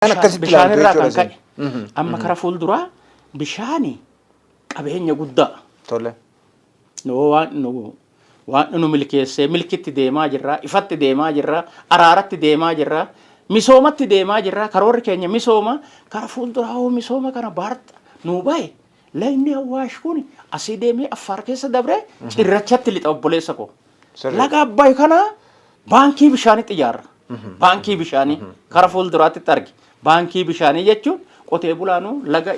Kan akkasitti Bishaan ilaaltu irraa kan jechuudha ka'e. Amma kara fuulduraa bishaani qabeenya guddaa. Tole. Nu waan nu waan nu milkeessee milkitti deemaa jirra, ifatti deemaa jirra, araaratti deemaa jirra, misoomatti deemaa jirra. Karoorri keenya misooma. Kara fuulduraa hoo misooma kana baarxa nuu bahe lagni Awaash kun asii deemee Affaar keessa dabree cirrachatti lixa obboleessa koo. Sirrii. Laga Abbaay kana baankii bishaanitti ijaarra. Baankii bishaanii kara fuulduraatti argi. Baankii bishaanii jechuun qotee bulaanuu laga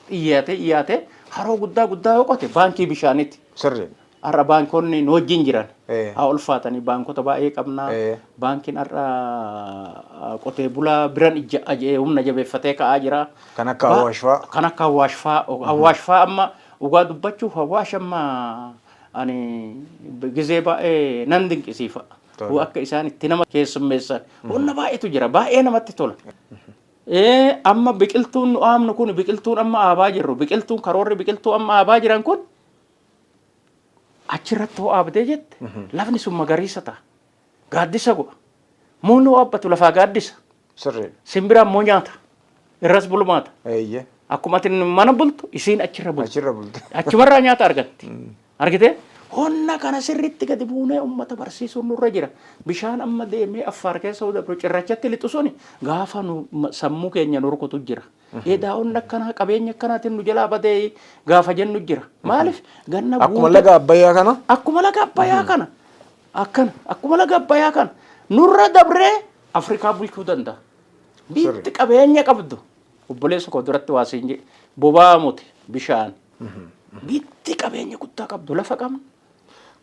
dhiyaatee dhiyaatee haroo guddaa guddaa yoo qote baankii bishaaniiti. Sirrii. Har'a baankonni nu wajjin jiran Eh. haa ulfaatanii baankota baay'ee qabna. Eh. Baankiin har'a qotee bulaa biran ijja'a jedhee humna jabeeffatee ka'aa jira. Kan akka Awaash fa'aa. Kan akka Awaash fa'aa. Awaash fa'aa amma dhugaa dubbachuuf Awaash amma ani gizee baay'ee nan dinqisiifa. Tole. Akka isaan itti nama keessummeessan. Humna baay'eetu jira. Baay'ee namatti tola. Amma biqiltuun nu aamnu kun biqiltuun amma aabaa jirru biqiltuun karoorri biqiltuu amma aabaa jiran kun achirratti hoo aabdee jette lafni sun magariisa ta'a. Gaaddisa godha. Muunni hoo aabbatu lafaa gaaddisa. Sirriidha. Simbira ammoo nyaata. Irras bulmaata. Eeyyee. Akkuma ati mana bultu isiin achirra bulti. Achirra bulti. Achumarraa nyaata argatti. Argitee? Honna kana sirriitti gadi buunee uummata barsiisuun nurra jira. Bishaan amma deemee Affaar keessa dabru cirrachatti lixu suni gaafa nu sammuu keenya nu rukutu jira. Edaa honna akkanaa qabeenya akkanaatiin nu jalaa badee gaafa jennu jira. Maaliif ganna Akkuma guutuu laga Abbayyaa kana. Akkuma laga Abbayyaa kana akkana akkuma laga Abbayyaa kana nurra dabree Afrikaa bulchuu danda'a. Biitti qabeenya qabdu obboleessa koo duratti waa siin jedhe boba'aa muti bishaan. Biitti qabeenya guddaa qabdu lafa qabna.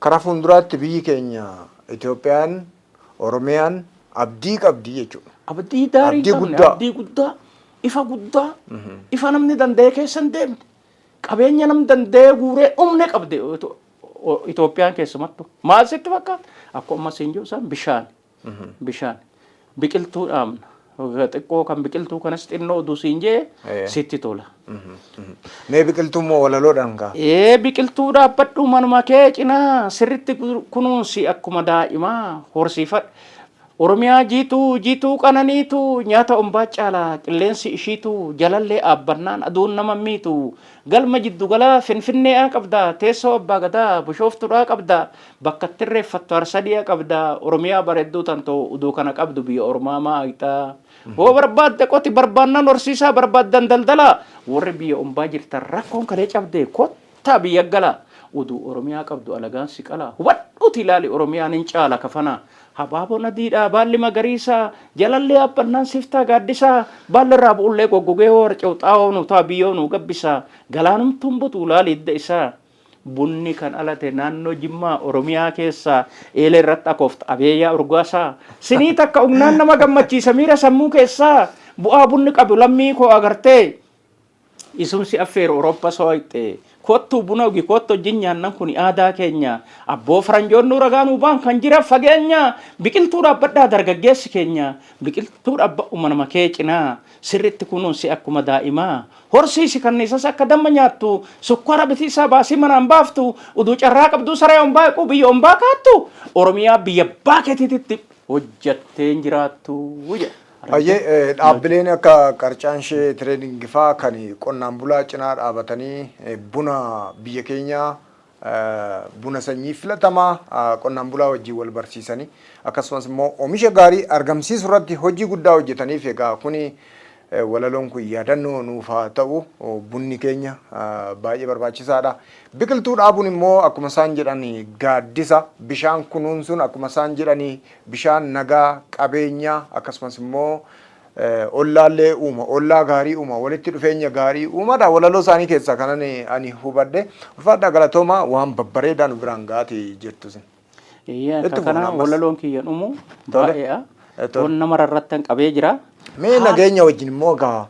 Karaa fuulduraatti biyyi keenya Itoophiyaan, Oromiyaan abdii qabdi jechuudha. Abdii daarii Abdii qabne, guddaa. abdii guddaa, ifa guddaa, ifa namni danda'ee keessa hin deemne, qabeenya namni danda'ee guuree dhumne qabdi Itoophiyaan keessumattuu. Maal sitti fakkaata? Akkuma amma siin jiru san bishaan. Bishaan. Biqiltuu dhaabna. Xiqqoo kan biqiltuu kanas xinnoo oduu siin jee sitti tola. Mee biqiltuu immoo walaloodhaan kaa. Ee biqiltuu dhaabbadhu manuma kee cinaa sirritti kunuunsi akkuma daa'imaa horsiifadhu. Oromiyaa jiituu jiituu qananiitu nyaata ombaa caala qilleensi ishiitu jalallee aabbannaan aduun nama miitu Galma jiddu galaa Finfinnee'aa qabda Teessoo Abbaa Gadaa Bushooftuudhaa qabda Bakka itti irreeffattu Harsadi'a qabda Oromiyaa bareedduu tantoo Uduu kana qabdu biyya ormaa maa haqxa Hoo barbaadde qoti barbaannan horsiisaa barbaaddan daldalaa Warri biyya ombaa jirtan rakkoon kalee cabdee kottaa biyya galaa Uduu Oromiyaa qabdu alagaan si qalaa Hubadhuutii ilaali Oromiyaan hin caala kafanaa Habaaboon adiidha, baalli magariisa, jalallee yaabbannaan siif ta'a gaaddisa, baalli irraa bu'ullee goggogee hoo harca'u xaa'oo nuu ta'a biyyoo nuu gabbisa, galaanumtuun butu laali hidda isaa. Bunni kan alate naannoo Jimmaa Oromiyaa keessaa eelee irratti akoofta abeeyaa urgaasaa. Sinii takka ugnaan nama gammachiisa miira sammuu keessaa bu'aa bunni qabu lammii koo agartee Isum si affeeru Orooppa sooyxe. Kottu buna ugi kottu wajjin nyaannan kuni aadaa keenya. Abboo faranjoon nuu ragaa nuu baan kan jira fageenya. Biqiltuu dhaabbadhaa dargaggeessi keenya. Biqiltuu dhaabbadhu manuma kee cinaa. Sirritti kunuunsi akkuma daa'imaa. Horsiisi kanniisas akka damma nyaattu. Sukkaara bitiisaa baasii manaan baaftu. Uduu carraa qabduu saree ombaa hiquu biyya ombaa kaattu. Oromiyaa biyya abbaa keetiititti hojjattee hin jiraattu jedha. Hayyee dhaabbileen akka Qarcaanshee Tireeding faa kan qonnaan bulaa cinaa dhaabatanii buna biyya keenyaa buna sanyii filatamaa qonnaan bulaa wajjin wal barsiisanii akkasumas immoo oomisha gaarii argamsiisuu irratti hojii guddaa hojjetaniif egaa kuni walaloon kun yaadannoo nuuf haa ta'u bunni keenya baay'ee barbaachisaadha. Biqiltuu dhaabuun immoo akkuma isaan jedhan gaaddisa bishaan kunuunsuun akkuma isaan jedhan Bishaan nagaa, qabeenya akkasumas immoo ollaallee uuma, ollaa gaarii uuma, walitti dhufeenya gaarii uumadha. Walaloo isaanii keessaa kanan ani hubadhe. Ulfaadhaa galatooma waan babbareedaa nu biraan ga'aati jirtu isin. Eeyyee Itti akka fufna kana ammas. walaloon kiyya dhumu Tole. baay'eedha. Tole. Waan nama rarrattan qabee jira. Mee nageenya wajjin immoo egaa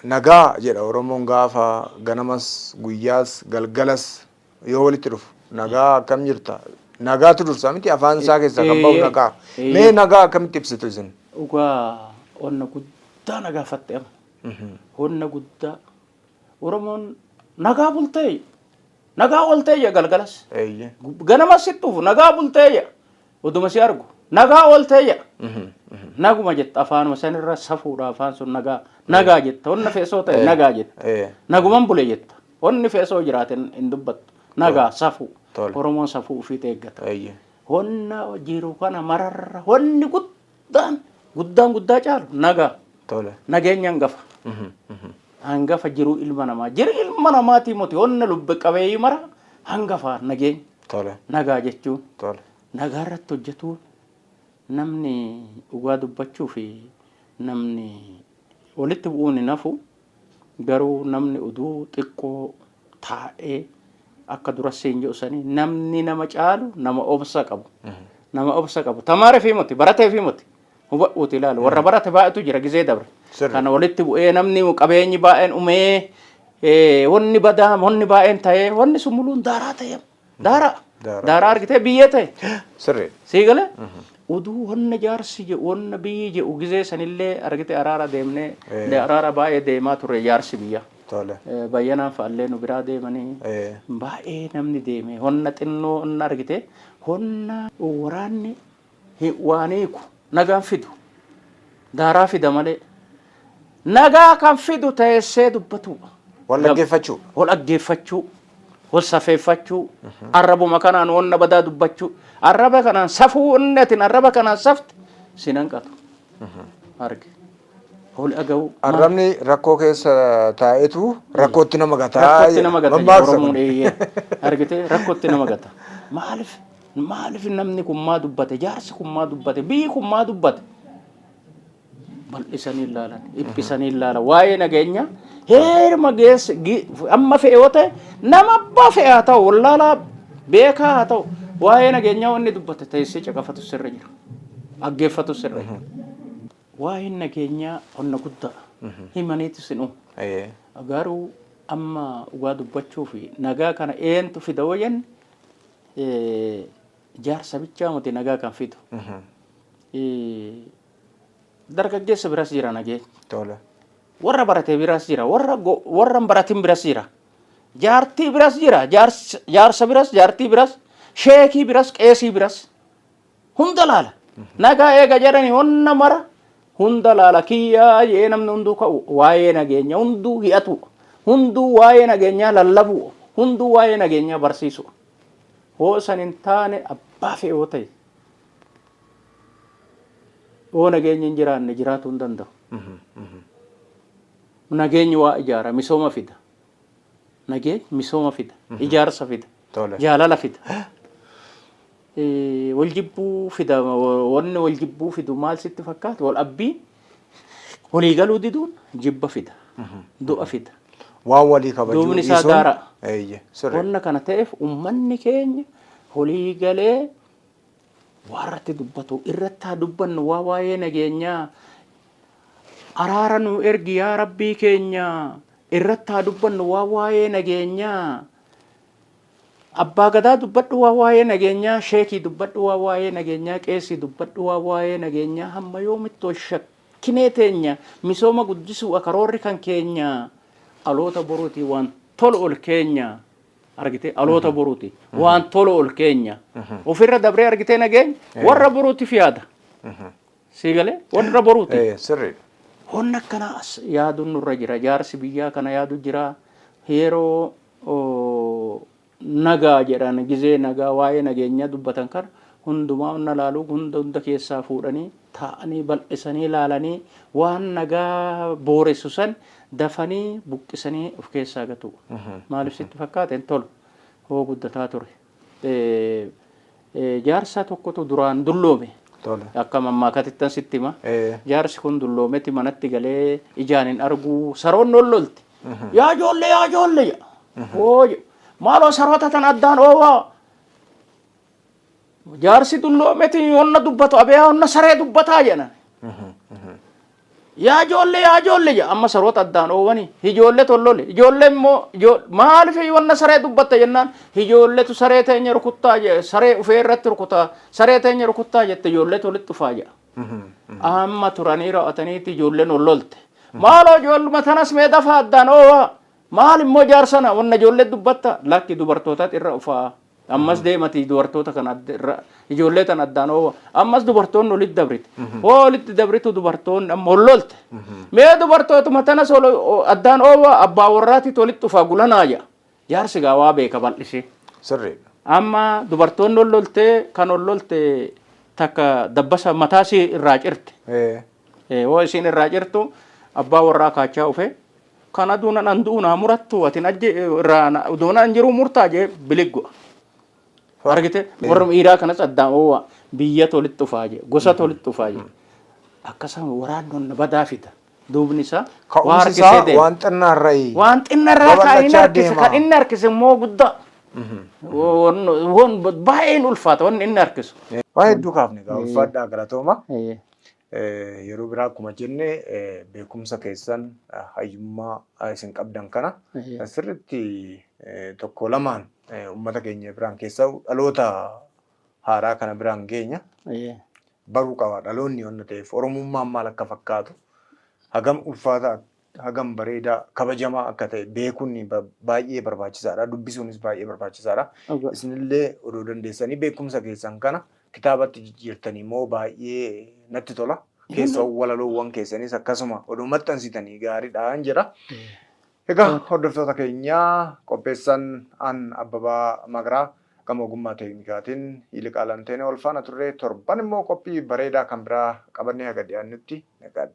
nagaa jedha Oromoon gaafa ganamas guyyaas galgalas yoo walitti dhufu nagaa akkam jirta nagaatu dursa miti afaan isaa keessaa kan bahu nagaa mee nagaa akkamitti ibsitu isin? Dhugaa onna guddaa na gaafatte amma. Honna guddaa. Oromoon nagaa bultee nagaa ooltee jedha galgalas. Ganamas sitti dhufu nagaa bultee jedha. Oduma si argu nagaa ooltee jedha. Naguma jetta afaanuma sanirra safuudha afaan sun nagaa. Nagaa jetta. Wanna feesoo ta'e nagaa jetta. Naguman bule jetta. Wanni feesoo jiraate hin dubbattu. Nagaa safuu. Oromoon safuu ofiit eeggata. Wanna jiru kana mararra wanni guddaan guddaan guddaa caalu nagaa. Nageenya hangafa. Hangafa jiruu ilma namaa. Jiru ilma namaatii moti wanna lubbe qabeeyyii mara hangafa nageenya. Nagaa jechuun. Nagaa irratti hojjetuun namni dhugaa dubbachuu fi namni walitti bu'uun hin hafu garuu namni uduu xiqqoo taa'ee akka dura siin jedhu sanii namni nama caalu nama obsa qabu. Nama obsa qabu. Tamaare fi moti baratee fi moti hubadhuuti ilaalu warra barate baay'eetu jira gizee dabre. Kana walitti bu'ee namni qabeenyi baay'een umee wanni badaa wanni baay'een ta'ee wanni sun muluun daaraa ta'e. Daaraa. Daaraa. Daaraa argitee biyyee ta'e. Sii galee? Uduu wanna jaarsi jedhu wanna biyyi jedhu gizee sanillee argite araara deemnee araara baay'ee deemaa ture jaarsi biyya. Bayyanaan fa'allee nu biraa deemanii baay'ee namni deeme honna xinnoo honna argite honna waraanni waan hiiku nagaan fidu daaraa fida malee nagaa kan fidu teessee dubbatudha. Wal dhaggeeffachuu. Wal dhaggeeffachuu, wal safeeffachuu, arrabuma kanaan wanna badaa dubbachuu, arraba kanaan safuu wanni atin arraba kanaan safte sin hanqatu. Arge. Wal dhaga'uu. Arrabni rakkoo keessa taa'etu rakkootti nama gata. Rakkootti nama gata jedha Mammaaksa Oromoon kun. eeyyee. Argitee rakkootti nama gata. Maaliif maaliif namni kun maa dubbate jaarsi kun maa dubbate biyyi kun maa dubbate bal'isanii ilaalan dhiphisanii ilaalan waa'ee nageenya heeruma geesse amma fe'e yoo ta'e nama abbaa fe'e haa ta'u wallaalaa beekaa haa ta'u waa'ee nageenyaa wanni dubbate teessee caqafatu sirra jira dhaggeeffatu sirra jira. Waa'een nageenyaa qonna guddaa himaniitu sin uumu. Garuu amma dhugaa dubbachuu fi nagaa kana eentu fida yoo jenne jaarsa bichaa miti nagaa kan fidu. Dargaggeessa biras jira nageenya. Warra barate biras jira. Warra warra hin baratin biras jira. Jaartii biras jira. Jaarsa biras, jaartii biras, sheekii biras, qeesii biras. Hunda laala. Nagaa eega jedhani honna mara hunda laala kiyyaa jee namni hunduu ka'u waa'ee nageenya hunduu hi'atu. Hunduu waa'ee nageenyaa lallabuu. Hunduu waa'ee nageenyaa barsiisu. Hoo san hin taane abbaa fe'e yoo ta'e yoo nageenyi hin jiraanne jiraatuu hin danda'u. Nageenyi waa ijaara, misooma fida. Nageenyi misooma fida, ijaarsa fida, jaalala fida. Wal jibbuu fida, wanni wal jibbuu fidu maal sitti fakkaata? Wal abbii walii galuu diduun jibba fida, du'a fida. Waan walii kabajuu Duubni isaa dhiisuun. daara. Eeyye. Sirrii. Wanna kana ta'eef ummanni keenya walii galee waa irratti dubbatu irratti haa dubbannu waa waa'ee nageenyaa araara nu ergi yaa rabbii keenya irratti haa dubbannu waa waa'ee nageenyaa abbaa gadaa dubbadhu waa waa'ee nageenyaa sheekii dubbadhu waa waa'ee nageenyaa qeesii dubbadhu waa waa'ee nageenyaa hamma yoomitti wal shakkinee teenya misooma guddisuu karoorri kan keenya dhaloota boruutii waan tolu ol keenya argitee dhaloota boruuti waan tolu ol keenya ofirra dabree argitee nageenya warra boruutiif yaada sii galee warra boruuti Sirriidha. Wanni akkanaa as yaaduun nurra jira. Jaarsi biyyaa kana yaadu jira. Yeroo nagaa jedhan gizee nagaa waa'ee nageenyaa dubbatan kana hundumaa onna laaluu hunda hunda keessaa fuudhanii taa'anii bal'isanii laalanii waan nagaa booressu san dafanii buqqisanii of keessaa gatu. Maaliif sitti fakkaate hin tolu. Hoo guddataa ture. Jaarsa tokkotu duraan dulloome. Akka mammaakatittan sitti hima. Jaarsi kun dulloometi manatti galee ijaan hin arguu saroonni ol lolti. Yaa ijoollee yaa ijoollee jedha. Hoo jedhu. Maaloo saroota tan addaan oowaa. Jaarsi dulloometi onna dubbatu abeeyaa onna saree dubbataa jedhan. Yaa ijoollee yaa ijoollee jedha amma saroota addaan oowwanii ijoollee tollole ijoollee immoo maaliif wanna saree dubbatta jennaan ijoolletu saree teenya rukuttaa jedhe saree ufee irratti rukutaa saree teenya rukuttaa jette ijoolletu walitti dhufaa jedha. Amma turanii raawwataniiti ijoolleen ol lolte. Maaloo ijoolluma tanas mee dafaa addaan oowaa maal immoo jaarsana wanna ijoollee dubbatta lakki dubartootaatti irra ufaa. Ammas deemati dubartoota kana ijoollee tan addaan oowa. Ammas dubartoonni olitti dabrite. Hoo olitti dabritu dubartoonni amma hollolte. Mee dubartootuma tanas addaan oowa abbaa warraatitu walitti dhufaa gulanaa jedha. Jaarsi gaa waa beeka bal'isee. Sirriidha. Amma dubartoonni hollolte kan hollolte takka dabbasa mataasii irraa cirte. Hoo isiin irraa cirtu abbaa warraa kaachaa dhufe. Kan aduun an du'u naa murattu atin ajje irraa udoon an jiruu murtaa jee bilig go'a. Argite warra dhiiraa kanas addaan oowwa biyyatu walitti dhufaa jee gosatu walitti dhufaa jee. Akkasuma waraannoon badaa fida. Duubni isaa waa Ka'umsi harkisee isaa deema. waan xinnaarrayi. Waan xinnarraa kan inni Babal'achaa harkise deema. kan inni harkise immoo guddaa. Waan baay'een ulfaata wanni inni harkisu. Waan hedduu kaafne egaa ulfaadhaa galatooma. Yeroo biraa akkuma jenne beekumsa keessan hayyummaa isin qabdan kana sirriitti tokko lamaan uummata keenya biraan keessaa dhaloota haaraa kana biraan geenya. Baruu qaba dhaloonni waan ta'eef Oromummaan maal akka fakkaatu hagam ulfaataa hagam bareedaa kabajamaa akka ta'e beekuun baay'ee barbaachisaadha. Dubbisuunis baay'ee barbaachisaadha. Isinillee odoo dandeessanii beekumsa keessan kana kitaabatti jijjiirtanii immoo baay'ee natti tola. Keessoo walaloowwan keessanis akkasuma odoo maxxansitanii gaariidhaan jedha. Egaa hordoftoota keenyaa qopheessan an Abbabaa Magaraa gama ogummaa teeknikaatiin Yiliqaal Anteenee wal faana turre torban immoo qophii bareedaa kan biraa qabannee haga dhiyaannutti nagaatti.